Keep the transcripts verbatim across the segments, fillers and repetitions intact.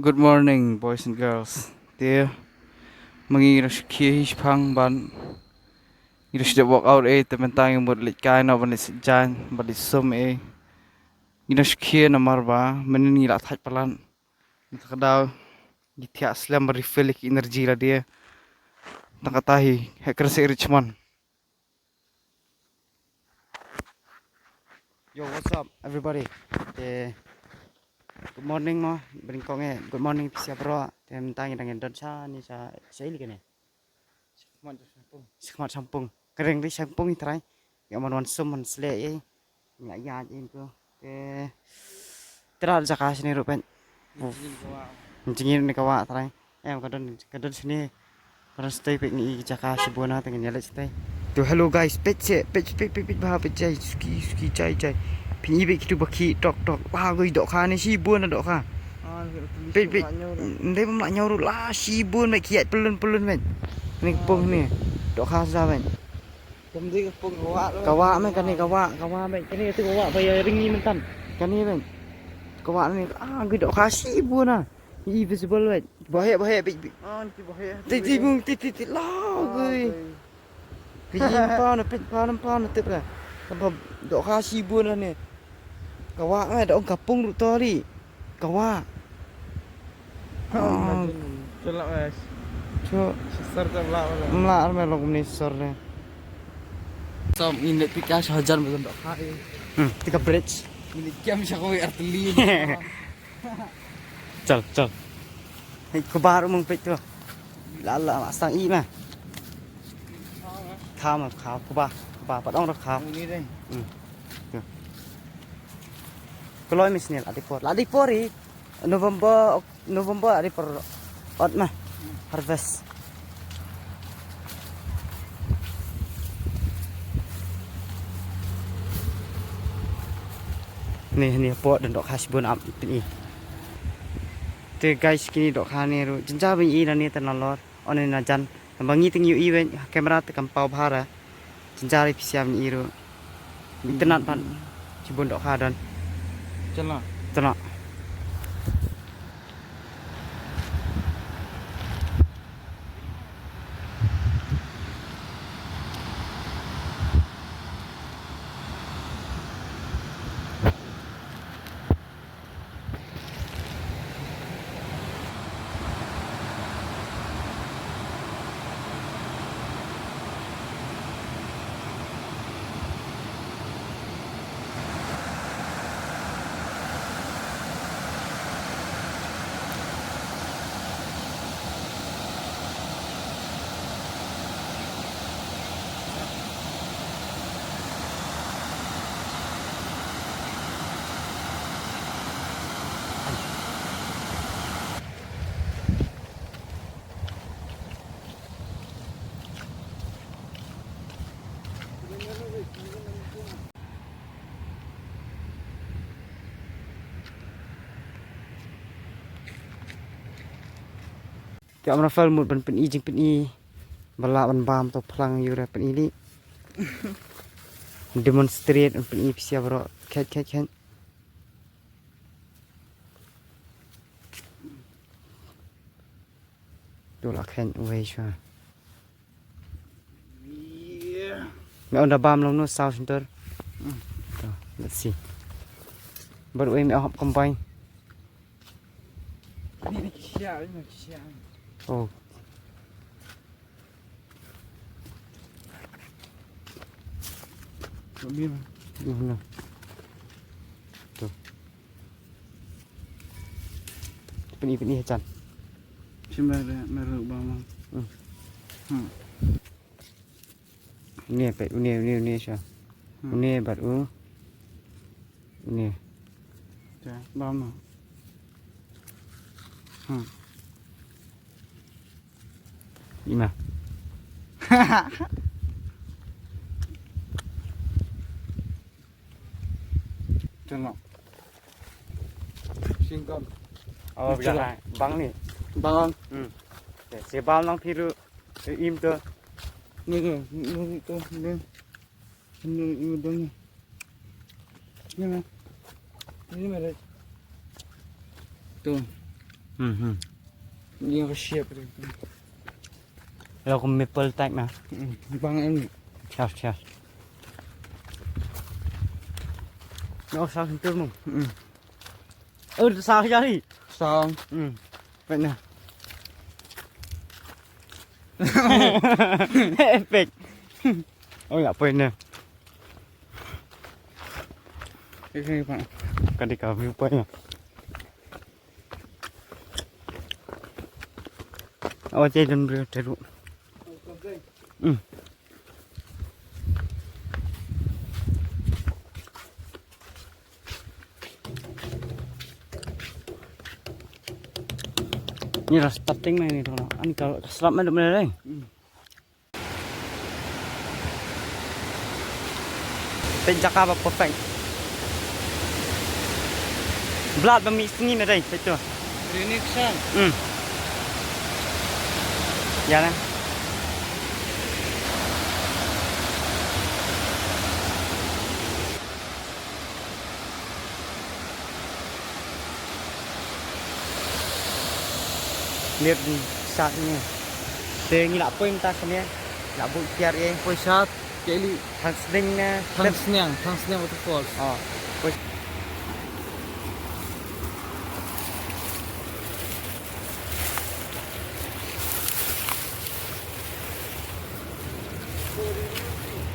Good morning, boys and girls. Te ma ngi ngi dang shu khie hi shaphang ban ngi dang shu dep workout, eh, te mynta ngi mut leit kai noh ban leit siat jaiñ ban leit sum, eh. Ngi dang shu khie namar ba mynnin ngi la thait palat. Mynta ka daw ngi thiah slem ban refill ïa ki energy lade. Tang kata hi, heh kren seh Richmond. Yo, what's up, everybody? Te, good morning mo, banyngkong eh, good morning phi sa baroh. Te mynta ngi dang don shane sha, sha ili kane. Shakhmat Shangpung. Shakhmat Shangpung. Ka ring ri Shangpung hi trai. Ïa man wan sum man sleh eh. Nga ïa jin ko. Te, trai jaka shane ruh peit. Jingin ka wah. Jingin ka wah trai. Em, ka don, ka don shane. Ka don stay peit ngi jaka shibun na te ngin ïa leit stay. To, hello guys, peit seh, peit, peit, peit, peit, bha, peit jai, suki, suki, jai, jai. Peit ngi peit kitu ba khih tok tok. Wah, goi dohkha ne shibun na dohkha. Peit, peit. Ndei bym lah ñiew ruh la shibun, meit, khih ïaid pyllun pyllun, meit. Ni ka pung ne. Dohkha sa, meit. Kam dei ka pung ka wah lo. Ka wah, meit, kane ka wah, ka wah, meit. Kane ka tu ka wah ba ïa ring ngi mynta. Kane, meit. Ka wah ne, ah, goi dohkha shibun na. Invisible, meit. Ba heh, ba heh, bit, bit. Ah, ti ba heh. Ti, ti, bung, ti, ti, ti, la, goi. Phi ïa pa na, phi pa na, pa na, tip la. Kan ba dohkha shibun la ne. Ka wah, eh, da ong ka pung ruh to ri. Ka wah. Ah. Chalak, guys. Cho. Sar ta la, la. Mla ar me lok ni sar ne. Som in le pika sha hajar me dohkha, eh. Hmm, ti ka bridge. Ini kiam sha ko arteli. Chal, chal. Hei, khuba ruh mong peit to. La la ma sang i ma. Kham, kham, khuba, khuba, pat ong ruh kham. Ni dei. Hmm. To. Kloi mi sniel, la dei por. La dei por i. November, November la dei por. Ot ma. Harvest. Ni, ni hapoh don dohkha shibun ap pyni. Te guys, kine dohkha ne ruh. Jynjar ban i na ne te nalor. One na jan. Tang ba ngi te ngi ïohi ban ha camera te kam paw bha ra. Jynjar i phi sa ban i ruh. Internet ban. Shibun dohkha don. Chalo. Chalo. Te Amraphael mut ban pyni jingpyni ba lah ban bam to phlang ïa u re pyni li. Demonstrate ban pyni phi sa baroh khet khet khet. To la khet wei shuwa. Me ong da bam long no saw shyntur. To, let's see. Bad wei me hop combine. Oh. Ni, ni. To. Pyni, pyni ha jan. Shi mer, mer ruh ba ma. Hmm. Hmm. Une peit, une, une, une sha. Hmm. Une bad u. Une. Te, ba ma. Hmm. Ima. Tengok. Singkong. Oh, biar bang ni. Bang. Hmm. Te, si bam nang phi ruh. Te im to. Ni tu, ni tu, ni. Ni, ni dong ni. Ni mah. Ni mah deh. Tu. Mhm. Ïa ka shape. Ïa ka maple type na. Bang em. Cheers, cheers. No, sa sentur mo. Oh, sa jari. Sa. Hmm. Pena. Epic. Oh, ya pena. Ini, Pak. Kan di kami pena. Oh, cai dan beri teruk. Hmm. Ni dah starting mai ni tu. Ani kalau slap mai dum ni. Pynjaka ba perfect. Blood ba mix ni na dai, pyntu. Remix sang. Hmm. Ya na. Lir ni sat ni. Te ngi la poi mynta kane. La bu kiar e. Poi sat. Keli. Thang sning na. Thang sniang, thang sniang waterfalls. Oh. Poi.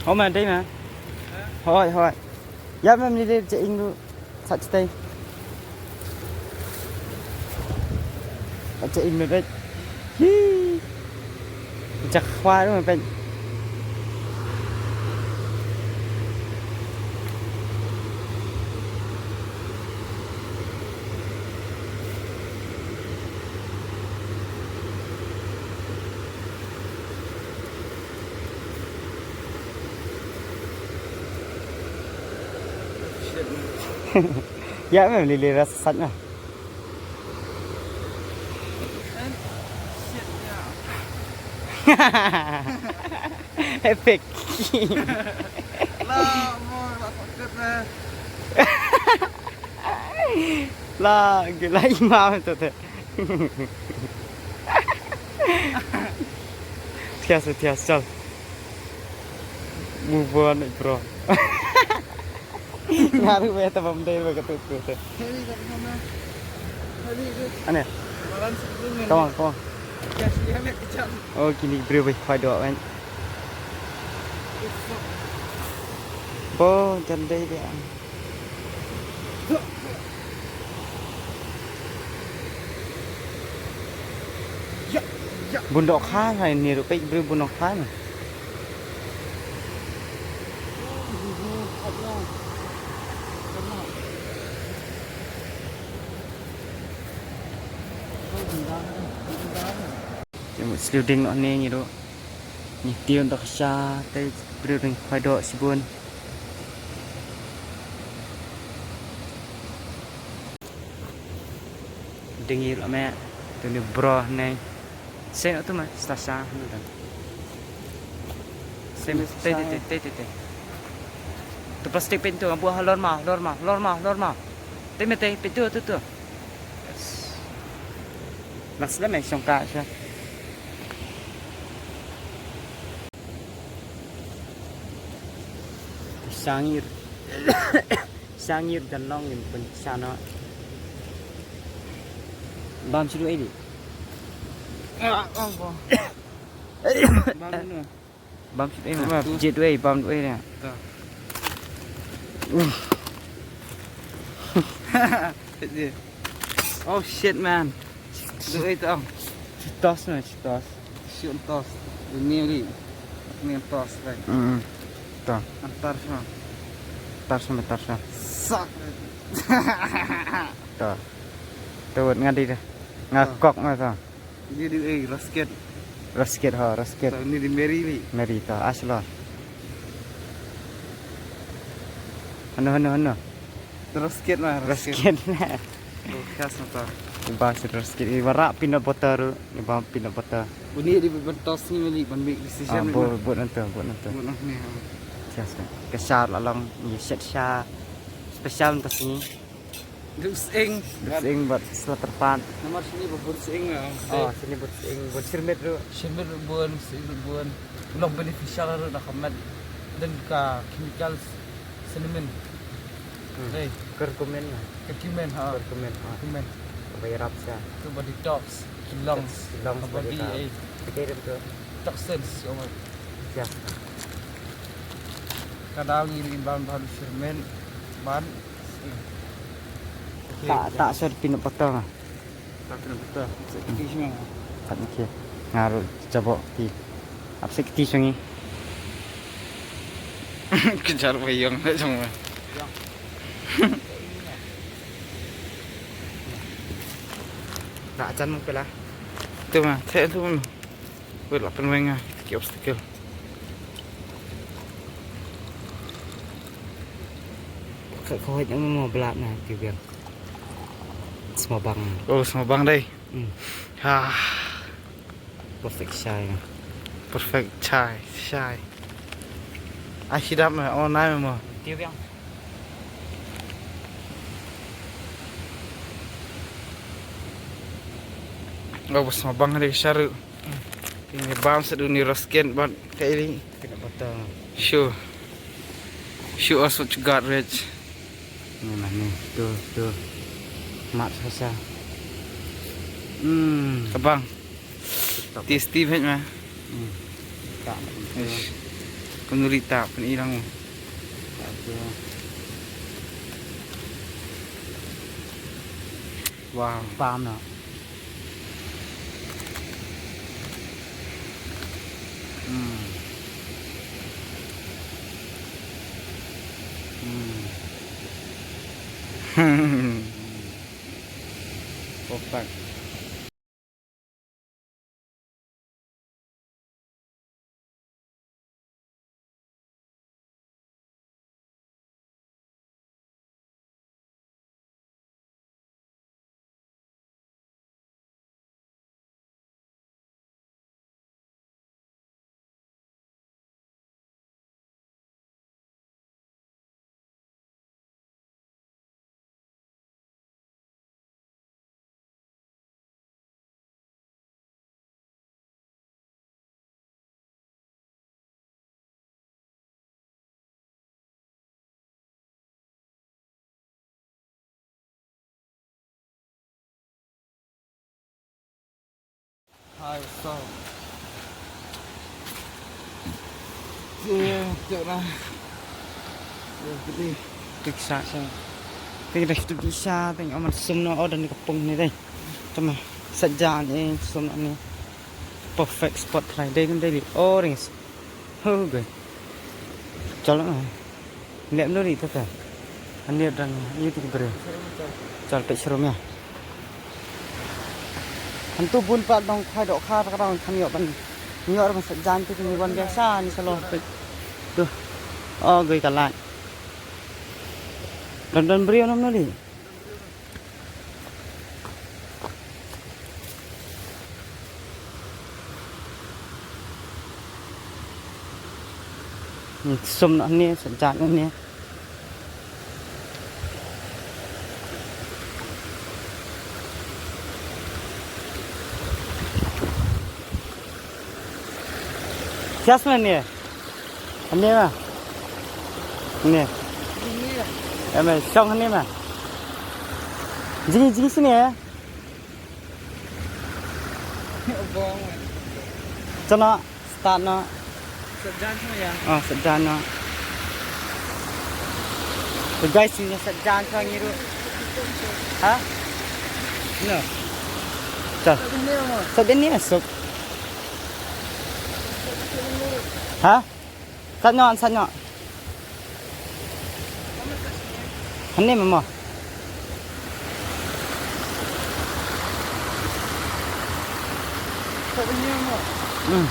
Hoi ma, dei ma. Hoi, hoi. Ïa mem ni de je ing du. Sat stai. Je ing du de. Hi. Je khwa du ma pen. Ïa mem lili ras sat na. Epic. La mo la sat na. La gila imam tu te. Thias thias chal. Move on, bro. Nga ruh ba ïa ta bam dei ba ka tu tu te. Ane. Come on, come on. Oh, kini briew ba khwai doh kan. Bo jan dei dei. Bun dohkha hai ni ruh peit briew bun dohkha na. Te mut sliu ding noh ne ngi ruh. Ngi tiew doh sha te briew ding khwai doh shibun. Ding ïa la me tu ni bro ne. Sen tu ma stasha tu. Sen te te te te te. Tu plastik pin tu abu halor ma halor ma halor ma halor ma. Te me te pin tu tu tu. Nas le me shongka sha. Sangir. Sangir dan long in pun sana. Bam shu ai di. Ah, oh, oh. Bam no. Bam shu ai ma. Bam tu. Jet wei bam tu ai na. Ta. Oh shit man. Tu ai ta. Cheetos na cheetos. Shun toast. Ini li. Ini toast kan. Hmm. To. Antar sama. Tar sama tar sama. Sak. To. To nga di deh. Nga kok ma to. Ini di eh rasket. Rasket ha rasket. To ini di Mary li. Mary to aslo. Hano hano hano. Rasket ma rasket. Rasket. Ba shu rasket. Iba rak peanut butter. Iba peanut butter. Uni di ban toast ni mali ban make decision. Ah, bud bud nanti bud nanti. Bud nanti. Yes. Ka sha la long ni shet sha special toast ni. Duk sing. Duk sing bad sla tyrpad. Namar shini ba bun sing, ah. Oh, shini bun sing, bun shirmit ruh. Shirmit ruh bun, sing ruh bun. Long beneficial ruh na ka met. Don ka chemicals cinnamon. Hmm. Dei. Curcumin, ah. Curcumin, ha. Curcumin, ha. Curcumin. Kaba ïarap sha. Tu ba detox ki lungs. Ki lungs ka body, eh. Toxins, oh my. Ya. Ka daw ngi ri ban ban shirmit ban. Ta, ta sor pin pata. Ta pin pata. Sek ti sima. Kat ni ke. Ngaru jabo ti. Ap sek ti sungi. Kejar bayang le jong ma. Ta jan mung pela. Tu ma, te tu ma. Wait, la pynweng ah, ki obstacle. Ka, ka wait na mo blat na, ki biang. Smabang. Oh, smabang dei. Hmm. Ha. Perfect shai. Perfect shai, shai. Ai, sidap ma, oh, nai ma mo. Ki biang. Oh, bas smabang dei sharu. Ini bam sedu ni rasken ban kaili. Kena patah. Show. Show us what you got, Reg. Ni lah ni. Tu, tu. Mat sasa. Hmm. Kabang. Tasty banget mah. Hmm. Tak. Ish. Kau nuri tak pun hilang. Tak ada. Wow. Bam no. Hmm. Hmm. Perfect. Hai, so. Te, te na. Te, te. Te kisa. Te kisa, te kisa, te aman sum na order ni kapung ni dei. Tama, sajan eh, sum na ni. Perfect spot try dei kan dei orange. Ho gai. Chalo na. Lem lo ri ta ta. Ani dang ni ti bre. Chal pe shrum ya. Hantu bun pat dong khai dok kha ta dong tham yo ban. Nyor ban sa jan tu ni ban biasa ni salo pe. Tu. Oh gai ka lai. Dan dan bre nam no ri. Sum na ni, sa jan na ni. Sias na ni. Hangne ma. Hangne. Em, shong hangne ma. Jing, jing sini eh. Chano, start no. Sa jan sini ya. Oh, sa jan no. So guys, ini sa jan sa ngiru. Ha? No. Chal. Sa din ni masuk. Ha? Sat noh, sat noh. Hangne ma mo. Hmm.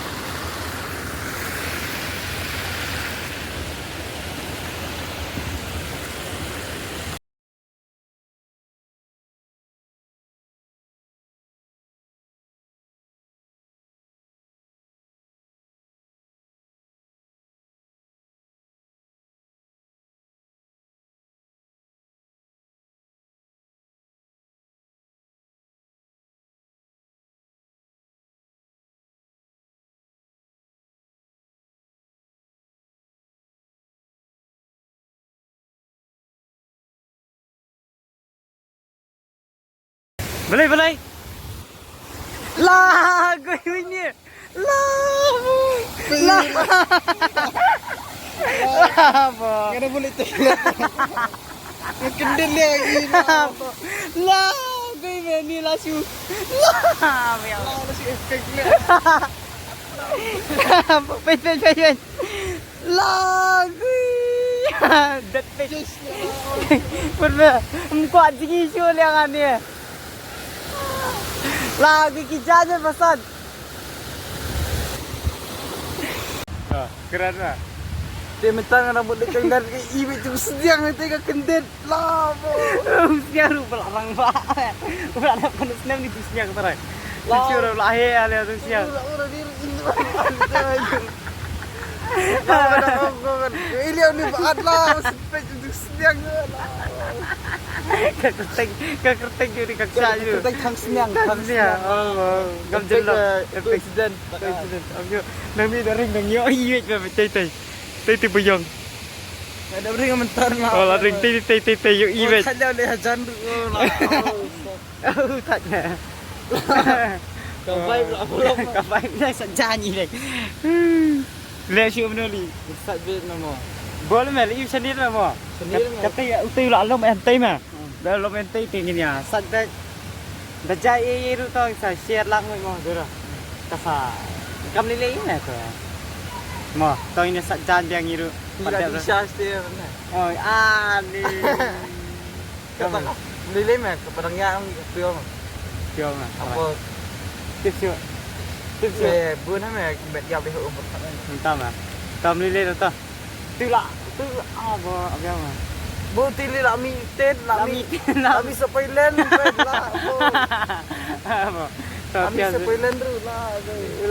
Balei, balei? La, goi, goi ni. La, la. La, bo. Kena boleh tu. Kendin dia lagi. La, bo. La, goi, ni la shu. La, ya. La, la shu efek dia. Peit, peit, peit, peit. La, gui. Dat peit. Put ba. Mkwah jigi shu liang ani. La, gui ki jaje pasan. Ah, keren ba. Te mentang rambut dia kena ke iwit tu sediang te ka kendit. Lama. Usia ru belarang ba. Udah ada penuh senam di usia keterai. Usia ru lahir ada usia. Ura, ura, diri ini. Lama dah kau, kau kan. Ini yang ni baat lah. Sampai tu sediang ke lah. Ka kerteng, ka kerteng ju di ka ksa ju. Kerteng thang seniang, thang seniang. Oh, oh. Ngam jelok. Coincident. Coincident. Am ju. Nang mi da ring nang yo. Iwit ba betai tai. Tai tai buyong. Ada ring mentar lah. Oh, la ring tai tai tai tai yo iwit. Khaja deh hajan tu. Oh, la. Oh, tak. Ka vibe lah belum. Ka vibe dah saja ni deh. Le shu menoli. Sat bit nama. Bol me le shanir nama. Shanir me. Kata ya utai la lom entai ma. Da lom entai te ngin ya. Sat bit. Da jai e e ru to sa share lang mo dera. Ka sa. Kam lele ina to. Mo to ina sat jan biang iru. Pada bisa ste. Oh, ani. Kata ka. Lele me ka padang ya ang pio. Pio ma. Apa? Tip sio. Tip sio. Eh, bu na me bet ya be umur. Entah ma. Kam lele to. Tu la, tu la, ah, bo, abiang ma. Bo ti li la mi tet, la mi, la mi sepai len, la, bo. Bo. La mi sepai len tu, la,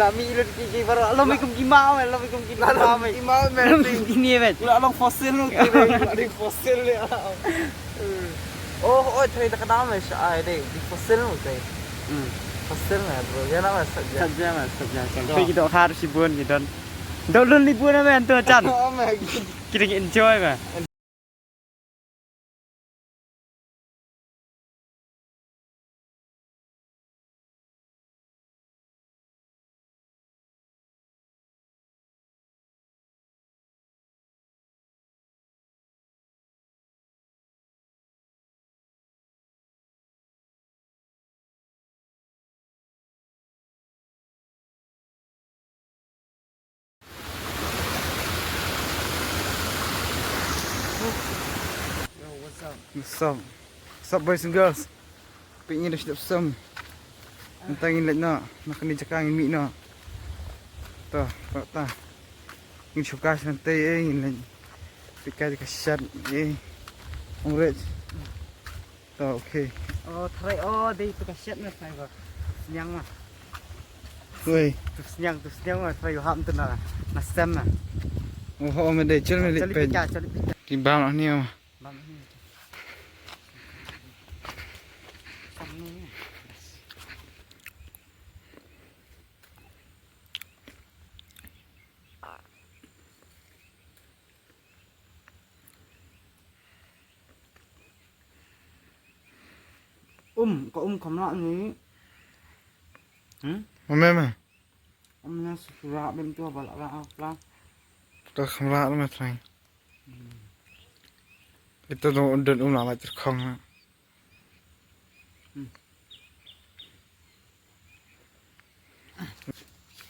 la mi ilut ki, ki, baru, lo mi kum ki mau, lo mi kum ki mau, ki mau, ki ni, bet. La long fosil tu, la di fosil ya. Oh, oh, tadi tak kenal me, sha, ai, deh, di fosil tu, deh. Hmm. Fosil me, bro, ya nama saja. Saja ma, saja. Tapi kita harus ibun, kita. Dok lun libur na me, antu chan. Oh, me. Kita enjoy me. What's up? What's up? What's up, boys and girls? Peit ngi da sdep sem. Mynta ngin leit noh na kane jaka ngin mih noh. To, to, to. Ngin shu ka sha nte, eh, ngin leit. Peit ka jaka shat, eh. Ong rech. To, okay. Oh, tharai, oh, dei tu ka shat na tharai ba. Sniang ma. Wei. Tu sniang, tu sniang ma tharai u ham tu na, na sem ma. Oh, ho me dei chal me leit peit. Chal peit ka, chal peit ka. Ki bam ni ma. Um, ka um kham lah ni. Hmm? Mama ma. Um na sura bem tu ba la la la. To kham lah ma trai. Ito dong undun um la ma terkhong na.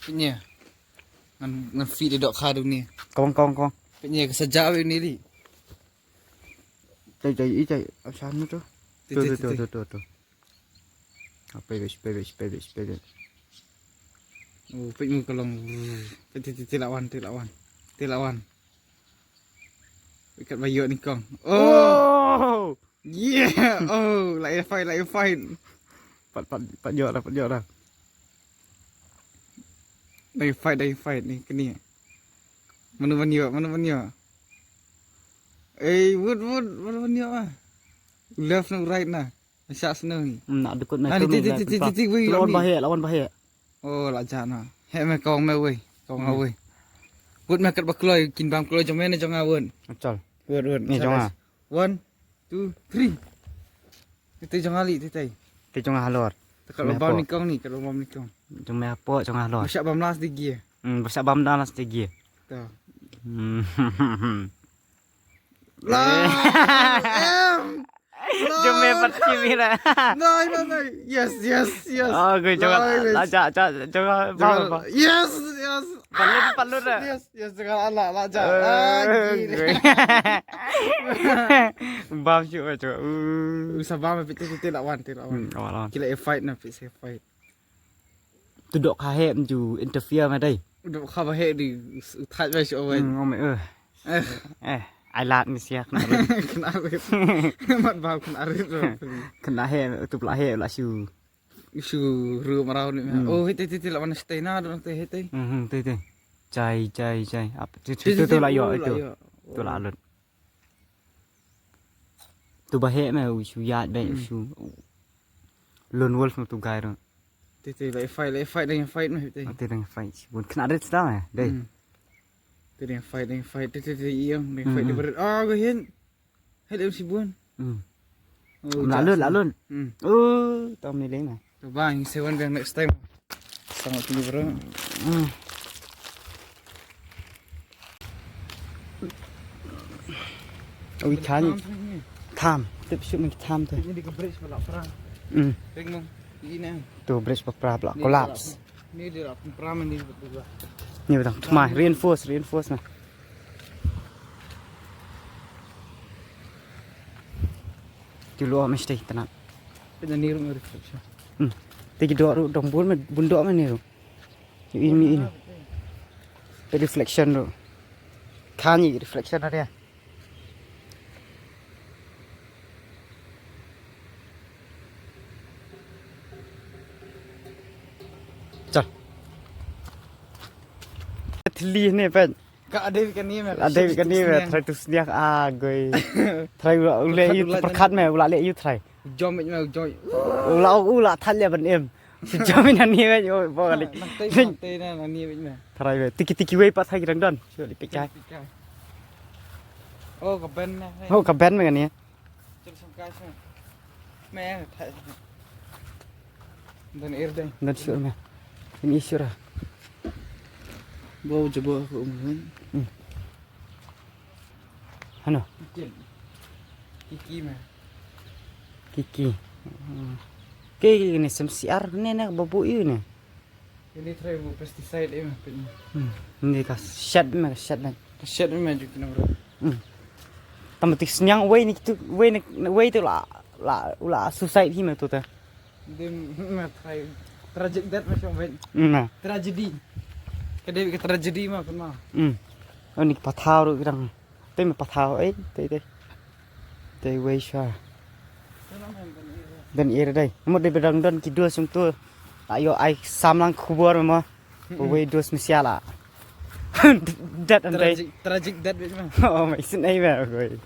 Peit ne. Ngan, ngan feed ïa dohkha duni. Kong, kong, kong. Peit ne ka saja wei ni li. Jai, jai, i jai. Asan tu. Tu, tu, tu, tu, tu. Peit, peit, peit, peit. Oh, peit mu ka long. Peit, peit, peit, lawan, peit, lawan. Peit, lawan. Ikat bayu ni kong. Oh. Yeah. Oh, la ïa fight, la ïa fight. Pat, pat, pat ïoh dah, pat ïoh dah. La ïa fight, la ïa fight ni kini. Mano ban ïoh, mano ban ïoh. Eh, wut, wut, mano ban ïoh ah. Left na right na. Sa snow ni. Hmm, nak dukut na. Ah, ni ti, ti, ti, ti, ti, wei, lawan bahaya, lawan bahaya. Oh, la jan na. He me kong me wei. Kong me wei. Wut me kat ba kloi, kin bam kloi jong me ne jong nga wut. Achal. Wut, wut. Ni jong nga. One, two, three. Tei tei jong nga li, tei tei. Te jong nga halor. Te ka long bam nyngkong ni, ka long bam nyngkong. Jong me hapoh jong nga halor. Ba shah bam last di gear. Hmm, ba shah bam da last di gear. To. Hmm. La. Em. Jong me pat ki mira. No, no, no. Yes, yes, yes. Oh, good job. Nice. La ja ja jong nga. Jong nga. Yes, yes. Palut, palut. Yes, yes, jong nga la la ja. Ah, gila. Bam shu ba shu. Uh. Sa bam phi te te la wan te la wan. Hmm, la wan. Ki la fight na phi se fight. Tu dok kha he ju interfere ma dei. Dok kha ba he di u thaj ba shu wan. Hmm, oh my, uh. Eh. Eh, ai lad ni siak na. Kena rit. Mat bau kena rit ro. Kena he tu pla he la shu. Shu ru marau ni. Hmm. Oh, he te te te la wan stay na don te he te. Hmm, hmm, te te. Jai jai jai. Ap tu tu tu la yo itu. Tu la lut. Tu ba he me u shu ya be u shu. Lone wolf tu gai ro. Te te la fight la fight dang fight me te. Te dang fight. Bun kena rit sta me dei. Hmm. Te dang fight dang fight te te te yang dang fight de berit. Ah, go hin. Hai le si bun. Hmm. Oh, la lun la lun. Hmm. Oh, tom ni leng na. To bang seven bang next time. Sama tu bro. Hmm. Ui khan. Tham. Tip shu me tham tu. Ni di ka bridge ba la pra. Hmm. Ring nong. Ini. Tu bridge ba pra ba la collapse. Ni di la pra ma ni di ba. Ni ba tang thmai reinforce reinforce na. Tu lo mesti tenat. Pina ni ru reflection. Hmm. Te ki dok ru dong bun me bun dok me ni ru. Yu in mi in. Te reflection ru. Khan ni reflection ada. Chal. Thli ne pen. Ka ade ka ni me. Ade ka ni me. Try to sniak a goi. Try u le yu perkat me u la le yu try. Jom me jom. U la u la thal le ban em. Si jom ina ni me yo bo ka ni. Nang te nang te na ni me. Try me. Tiki tiki wei pat ha ki dang don. Shu li pikai. Oh ka ben na. Oh ka ben me ka ni. Chul song kai song. Me thai. Dan ir dai. Dan sure me. Ini sure. Bo jabo ko um. Hmm. Hano. Kiki me. Kiki. Hmm. Kiki ni sem siar ne ne babu iu ne. Ini try bu pesticide eh mah pin. Hmm. Ini ka shed me ka shed me. Ka shed me ju kena bro. Hmm. Tama tik sniang wei ni tu wei ni wei tu la la la suicide hi me tu ta. Dim me try tragic death me shong wei. Hmm. Tragedy. Ka dei ka tragedy ma pin ma. Hmm. Oh ni pathau ru kidang. Te me pathau ei te te. Te wei sha. Dan ir dai. Mo de bedang don ki dos sung tu. La yo ai sam lang khubor mo. Wei dos mesiala. Dat an dai. Tragic death wei ma. Oh my sin ei me wei.